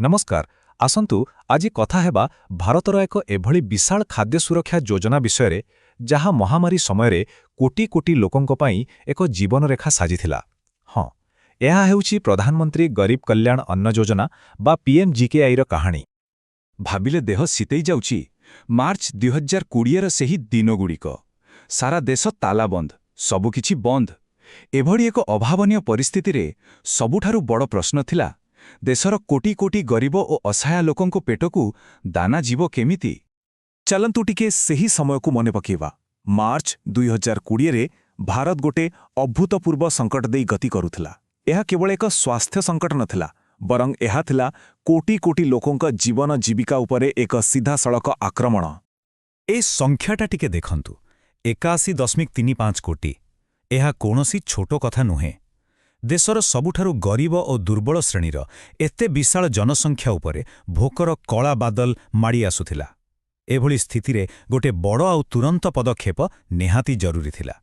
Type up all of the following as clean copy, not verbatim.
ନମସ୍କାର। ଆସନ୍ତୁ ଆଜି କଥା ହେବା ଭାରତର ଏକ ଏଭଳି ବିଶାଳ ଖାଦ୍ୟ ସୁରକ୍ଷା ଯୋଜନା ବିଷୟରେ, ଯାହା ମହାମାରୀ ସମୟରେ କୋଟି କୋଟି ଲୋକଙ୍କ ପାଇଁ ଏକ ଜୀବନରେଖା ସାଜିଥିଲା। ହଁ, ଏହା ହେଉଛି ପ୍ରଧାନମନ୍ତ୍ରୀ ଗରିବ କଲ୍ୟାଣ ଅନ୍ନ ଯୋଜନା ବା ପିଏମ୍ଜିକେୱାଇର କାହାଣୀ। ଭାବିଲେ ଦେହ ଶୀତେଇ ଯାଉଛି। ମାର୍ଚ୍ଚ 2020ର ସେହି ଦିନଗୁଡ଼ିକ। ସାରା ଦେଶ ତାଲାବନ୍ଦ, ସବୁକିଛି ବନ୍ଦ। ଏଭଳି ଏକ ଅଭାବନୀୟ ପରିସ୍ଥିତିରେ ସବୁଠାରୁ ବଡ଼ ପ୍ରଶ୍ନ ଥିଲା, ଦେଶର କୋଟି କୋଟି ଗରିବ ଓ ଅସହାୟ ଲୋକଙ୍କ ପେଟକୁ ଦାନା ଯିବ କେମିତି? ଚାଲନ୍ତୁ ଟିକେ ସେହି ସମୟକୁ ମନେ ପକାଇବା। ମାର୍ଚ୍ଚ 2020ରେ ଭାରତ ଗୋଟେ ଅଭୂତପୂର୍ବ ସଙ୍କଟ ଦେଇ ଗତି କରୁଥିଲା। ଏହା କେବଳ ଏକ ସ୍ୱାସ୍ଥ୍ୟ ସଙ୍କଟ ନଥିଲା, ବରଂ ଏହା ଥିଲା କୋଟି କୋଟି ଲୋକଙ୍କ ଜୀବନ ଜୀବିକା ଉପରେ ଏକ ସିଧାସଳଖ ଆକ୍ରମଣ। ଏ ସଂଖ୍ୟାଟା ଟିକେ ଦେଖନ୍ତୁ, 81.35 କୋଟି। ଏହା କୌଣସି ଛୋଟ କଥା ନୁହେଁ। ଦେଶର ସବୁଠାରୁ ଗରିବ ଓ ଦୁର୍ବଳ ଶ୍ରେଣୀର ଏତେ ବିଶାଳ ଜନସଂଖ୍ୟା ଉପରେ ଭୋକର କଳା ବାଦଲ ମାଡ଼ି ଆସୁଥିଲା। ଏଭଳି ସ୍ଥିତିରେ ଗୋଟେ ବଡ଼ ଆଉ ତୁରନ୍ତ ପଦକ୍ଷେପ ନିହାତି ଜରୁରୀ ଥିଲା।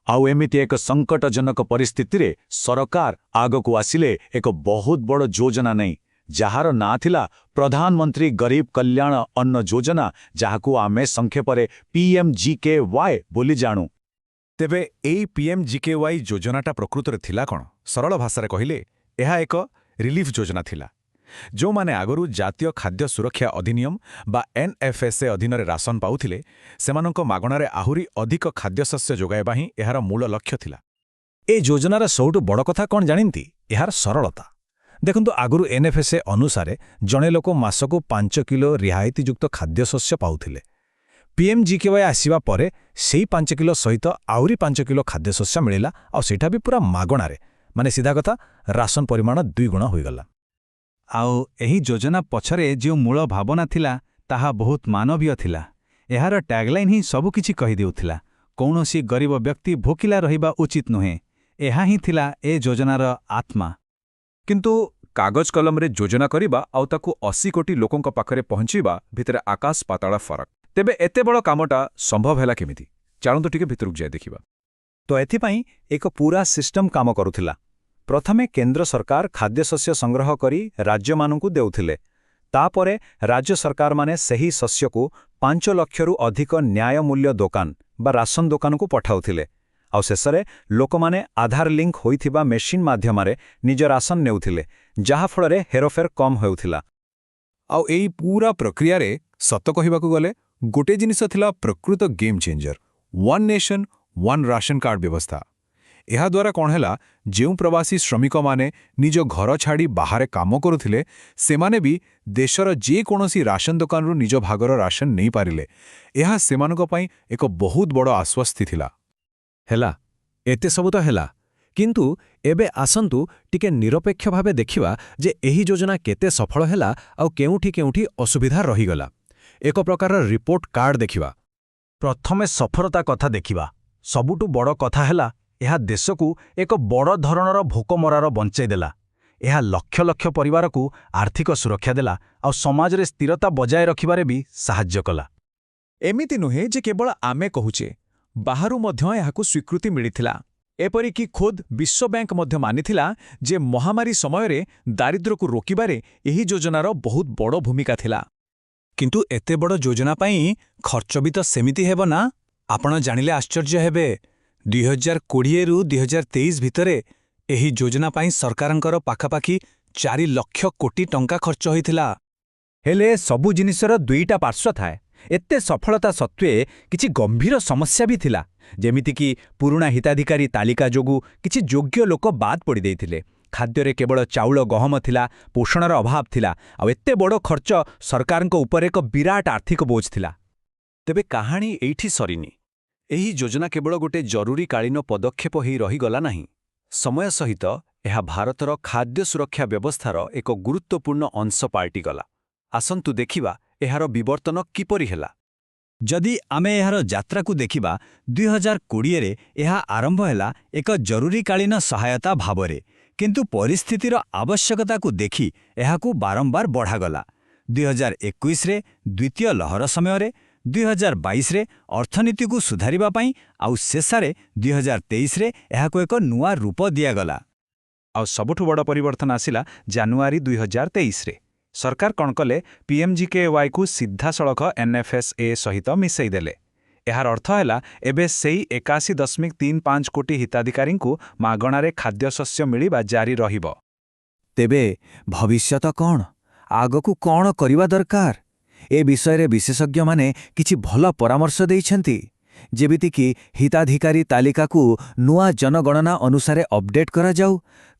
ଆଉ ଏମିତି ଏକ ସଙ୍କଟଜନକ ପରିସ୍ଥିତିରେ ସରକାର ଆଗକୁ ଆସିଲେ ଏକ ବହୁତ ବଡ଼ ଯୋଜନା ନେଇ, ଯାହାର ନାଁ ଥିଲା ପ୍ରଧାନମନ୍ତ୍ରୀ ଗରିବ କଲ୍ୟାଣ ଅନ୍ନ ଯୋଜନା, ଯାହାକୁ ଆମେ ସଂକ୍ଷେପରେ ପିଏମ୍ଜିକେୱାଇ ବୋଲି ଜାଣୁ। ତେବେ ଏଇ ପିଏମ୍ଜିକେୱାଇ ଯୋଜନାଟା ପ୍ରକୃତରେ ଥିଲା କ'ଣ? ସରଳ ଭାଷାରେ କହିଲେ, ଏହା ଏକ ରିଲିଫ୍ ଯୋଜନା ଥିଲା। ଯେଉଁମାନେ ଆଗରୁ ଜାତୀୟ ଖାଦ୍ୟ ସୁରକ୍ଷା ଅଧିନିୟମ ବା ଏନ୍ଏଫ୍ଏସ୍ଏ ଅଧୀନରେ ରାସନ ପାଉଥିଲେ, ସେମାନଙ୍କ ମାଗଣାରେ ଆହୁରି ଅଧିକ ଖାଦ୍ୟଶସ୍ୟ ଯୋଗାଇବା ହିଁ ଏହାର ମୂଳ ଲକ୍ଷ୍ୟ ଥିଲା। ଏ ଯୋଜନାର ସବୁଠୁ ବଡ଼ କଥା କ'ଣ ଜାଣନ୍ତି? ଏହାର ସରଳତା। ଦେଖନ୍ତୁ, ଆଗରୁ ଏନ୍ଏଫ୍ଏସ୍ଏ ଅନୁସାରେ ଜଣେ ଲୋକ ମାସକୁ 5 କିଲୋ ରିହାତିଯୁକ୍ତ ଖାଦ୍ୟଶସ୍ୟ ପାଉଥିଲେ। ପିଏମ୍ଜିକେୱାଇ ଆସିବା ପରେ ସେଇ 5 କିଲୋ ସହିତ ଆହୁରି 5 କିଲୋ ଖାଦ୍ୟଶସ୍ୟ ମିଳିଲା, ଆଉ ସେଇଟା ବି ପୁରା ମାଗଣାରେ। ମାନେ ସିଧା କଥା, ରାସନ ପରିମାଣ ଦୁଇଗୁଣ ହୋଇଗଲା। ଆଉ ଏହି ଯୋଜନା ପଛରେ ଯେଉଁ ମୂଳ ଭାବନା ଥିଲା, ତାହା ବହୁତ ମାନବୀୟ ଥିଲା। ଏହାର ଟ୍ୟାଗଲାଇନ୍ ହିଁ ସବୁକିଛି କହିଦେଉଥିଲା, କୌଣସି ଗରିବ ବ୍ୟକ୍ତି ଭୋକିଲା ରହିବା ଉଚିତ ନୁହେଁ। ଏହା ହିଁ ଥିଲା ଏ ଯୋଜନାର ଆତ୍ମା। କିନ୍ତୁ କାଗଜ କଲମରେ ଯୋଜନା କରିବା ଆଉ ତାକୁ 80 କୋଟି ଲୋକଙ୍କ ପାଖରେ ପହଞ୍ଚିବା ଭିତରେ ଆକାଶ ପାତାଳ ଫରକ। ତେବେ ଏତେ ବଡ଼ କାମଟା ସମ୍ଭବ ହେଲା କେମିତି? ଚାଲନ୍ତୁ ଟିକେ ଭିତରକୁ ଯାଇ ଦେଖିବା। ତ ଏଥିପାଇଁ ଏକ ପୁରା ସିଷ୍ଟମ କାମ କରୁଥିଲା। ପ୍ରଥମେ କେନ୍ଦ୍ର ସରକାର ଖାଦ୍ୟଶସ୍ୟ ସଂଗ୍ରହ କରି ରାଜ୍ୟମାନଙ୍କୁ ଦେଉଥିଲେ। ତାପରେ ରାଜ୍ୟ ସରକାରମାନେ ସେହି ଶସ୍ୟକୁ 5 ଲକ୍ଷରୁ ଅଧିକ ନ୍ୟାୟ ମୂଲ୍ୟ ଦୋକାନ ବା ରାସନ ଦୋକାନକୁ ପଠାଉଥିଲେ। ଆଉ ଶେଷରେ ଲୋକମାନେ ଆଧାର ଲିଙ୍କ ହୋଇଥିବା ମେସିନ୍ ମାଧ୍ୟମରେ ନିଜ ରାସନ ନେଉଥିଲେ, ଯାହାଫଳରେ ହେରଫେର କମ୍ ହେଉଥିଲା। ଆଉ ଏଇ ପୁରା ପ୍ରକ୍ରିୟାରେ ସତ କହିବାକୁ ଗଲେ ଗୋଟେ ଜିନିଷ ଥିଲା ପ୍ରକୃତ game changer, one nation one ration card ବ୍ୟବସ୍ଥା। ଏହାଦ୍ୱାରା କ'ଣ ହେଲା, ଯେଉଁ ପ୍ରବାସୀ ଶ୍ରମିକମାନେ ନିଜ ଘର ଛାଡ଼ି ବାହାରେ କାମ କରୁଥିଲେ, ସେମାନେ ବି ଦେଶର ଯେକୌଣସି ରାସନ ଦୋକାନରୁ ନିଜ ଭାଗର ରାସନ ନେଇପାରିଲେ। ଏହା ସେମାନଙ୍କ ପାଇଁ ଏକ ବହୁତ ବଡ଼ ଆଶ୍ୱସ୍ତି ଥିଲା। ହେଲା, ଏତେ ସବୁ ତ ହେଲା, କିନ୍ତୁ ଏବେ ଆସନ୍ତୁ ଟିକେ ନିରପେକ୍ଷ ଭାବେ ଦେଖିବା ଯେ ଏହି ଯୋଜନା କେତେ ସଫଳ ହେଲା ଆଉ କେଉଁଠି କେଉଁଠି ଅସୁବିଧା ରହିଗଲା। ଏକ ପ୍ରକାରର ରିପୋର୍ଟ କାର୍ଡ ଦେଖିବା। ପ୍ରଥମେ ସଫଳତା କଥା ଦେଖିବା। ସବୁଠୁ ବଡ଼ କଥା ହେଲା, ଏହା ଦେଶକୁ ଏକ ବଡ଼ ଧରଣର ଭୋକମରାରୁ ବଞ୍ଚେଇଦେଲା। ଏହା ଲକ୍ଷ ଲକ୍ଷ ପରିବାରକୁ ଆର୍ଥିକ ସୁରକ୍ଷା ଦେଲା ଆଉ ସମାଜରେ ସ୍ଥିରତା ବଜାୟ ରଖିବାରେ ବି ସାହାଯ୍ୟ କଲା। ଏମିତି ନୁହେଁ ଯେ କେବଳ ଆମେ କହୁଛେ, ବାହାରୁ ମଧ୍ୟ ଏହାକୁ ସ୍ୱୀକୃତି ମିଳିଥିଲା। ଏପରିକି ଖୋଦ୍ ବିଶ୍ୱ ବ୍ୟାଙ୍କ ମଧ୍ୟ ମାନିଥିଲା ଯେ ମହାମାରୀ ସମୟରେ ଦାରିଦ୍ର୍ୟକୁ ରୋକିବାରେ ଏହି ଯୋଜନାର ବହୁତ ବଡ଼ ଭୂମିକା ଥିଲା। କିନ୍ତୁ ଏତେ ବଡ଼ ଯୋଜନା ପାଇଁ ଖର୍ଚ୍ଚ ବି ତ ସେମିତି ହେବ ନା? ଆପଣ ଜାଣିଲେ ଆଶ୍ଚର୍ଯ୍ୟ ହେବେ, 2020ରୁ 2023 ଭିତରେ ଏହି ଯୋଜନା ପାଇଁ ସରକାରଙ୍କର ପାଖାପାଖି 4 ଲକ୍ଷ କୋଟି ଟଙ୍କା ଖର୍ଚ୍ଚ ହୋଇଥିଲା। ହେଲେ ସବୁ ଜିନିଷର ଦୁଇଟା ପାର୍ଶ୍ୱ ଥାଏ। ଏତେ ସଫଳତା ସତ୍ତ୍ୱେ କିଛି ଗମ୍ଭୀର ସମସ୍ୟା ବି ଥିଲା, ଯେମିତିକି ପୁରୁଣା ହିତାଧିକାରୀ ତାଲିକା ଯୋଗୁଁ କିଛି ଯୋଗ୍ୟ ଲୋକ ବାଦ୍ ପଡ଼ିଯାଇଥିଲେ। ଖାଦ୍ୟରେ କେବଳ ଚାଉଳ ଗହମ ଥିଲା, ପୋଷଣର ଅଭାବ ଥିଲା, ଆଉ ଏତେ ବଡ଼ ଖର୍ଚ୍ଚ ସରକାରଙ୍କ ଉପରେ ଏକ ବିରାଟ ଆର୍ଥିକ ବୋଝ ଥିଲା। ତେବେ କାହାଣୀ ଏଇଠି ସରିନି। ଏହି ଯୋଜନା କେବଳ ଗୋଟେ ଜରୁରୀକାଳୀନ ପଦକ୍ଷେପ ହେଇ ରହିଗଲା ନାହିଁ। ସମୟ ସହିତ ଏହା ଭାରତର ଖାଦ୍ୟ ସୁରକ୍ଷା ବ୍ୟବସ୍ଥାର ଏକ ଗୁରୁତ୍ୱପୂର୍ଣ୍ଣ ଅଂଶ ପାଲଟିଗଲା। ଆସନ୍ତୁ ଦେଖିବା ଏହାର ବିବର୍ତ୍ତନ କିପରି ହେଲା। ଯଦି ଆମେ ଏହାର ଯାତ୍ରାକୁ ଦେଖିବା, 2020ରେ ଏହା ଆରମ୍ଭ ହେଲା ଏକ ଜରୁରୀକାଳୀନ ସହାୟତା ଭାବରେ। କିନ୍ତୁ ପରିସ୍ଥିତିର ଆବଶ୍ୟକତାକୁ ଦେଖି ଏହାକୁ ବାରମ୍ବାର ବଢ଼ାଗଲା। 2021ରେ ଦ୍ୱିତୀୟ ଲହର ସମୟରେ, 2022ରେ ଅର୍ଥନୀତିକୁ ସୁଧାରିବା ପାଇଁ, ଆଉ ଶେଷରେ 2023ରେ ଏହାକୁ ଏକ ନୂଆ ରୂପ ଦିଆଗଲା। ଆଉ ସବୁଠୁ ବଡ଼ ପରିବର୍ତ୍ତନ ଆସିଲା ଜାନୁଆରୀ 2023ରେ। ସରକାର କ'ଣ କଲେ, ପିଏମ୍ଜିକେୱାଇକୁ ସିଧାସଳଖ ଏନ୍ଏଫ୍ଏସ୍ଏ ସହିତ ମିଶାଇ ଦେଲେ। ଏହାର ଅର୍ଥ ହେଲା, ଏବେ ସେଇ 81.35 କୋଟି ହିତାଧିକାରୀଙ୍କୁ ମାଗଣାରେ ଖାଦ୍ୟଶସ୍ୟ ମିଳିବା ଜାରି ରହିବ। ତେବେ ଭବିଷ୍ୟତ କ'ଣ? ଆଗକୁ କ'ଣ କରିବା ଦରକାର? ଏ ବିଷୟରେ ବିଶେଷଜ୍ଞମାନେ କିଛି ଭଲ ପରାମର୍ଶ ଦେଇଛନ୍ତି। ଯେମିତିକି ହିତାଧିକାରୀ ତାଲିକାକୁ ନୂଆ ଜନଗଣନା ଅନୁସାରେ ଅପଡେଟ୍ କରାଯାଉ,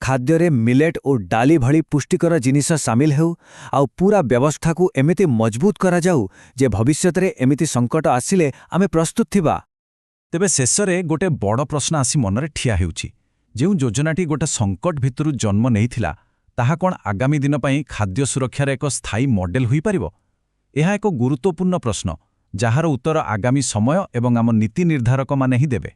ଖାଦ୍ୟରେ ମିଲେଟ୍ ଓ ଡାଲି ଭଳି ପୁଷ୍ଟିକର ଜିନିଷ ସାମିଲ ହେଉ, ଆଉ ପୂରା ବ୍ୟବସ୍ଥାକୁ ଏମିତି ମଜବୁତ କରାଯାଉ ଯେ ଭବିଷ୍ୟତରେ ଏମିତି ସଙ୍କଟ ଆସିଲେ ଆମେ ପ୍ରସ୍ତୁତ ଥିବା। ତେବେ ଶେଷରେ ଗୋଟେ ବଡ଼ ପ୍ରଶ୍ନ ଆସି ମନରେ ଠିଆ ହେଉଛି। ଯେଉଁ ଯୋଜନାଟି ଗୋଟେ ସଙ୍କଟ ଭିତରୁ ଜନ୍ମ ନେଇଥିଲା, ତାହା କ'ଣ ଆଗାମୀ ଦିନ ପାଇଁ ଖାଦ୍ୟ ସୁରକ୍ଷାର ଏକ ସ୍ଥାୟୀ ମଡେଲ ହୋଇପାରିବ? ଏହା ଏକ ଗୁରୁତ୍ୱପୂର୍ଣ୍ଣ ପ୍ରଶ୍ନ, ଯାହାର ଉତ୍ତର ଆଗାମୀ ସମୟ ଏବଂ ଆମ ନୀତି ନିର୍ଦ୍ଧାରକମାନେ ହିଁ ଦେବେ।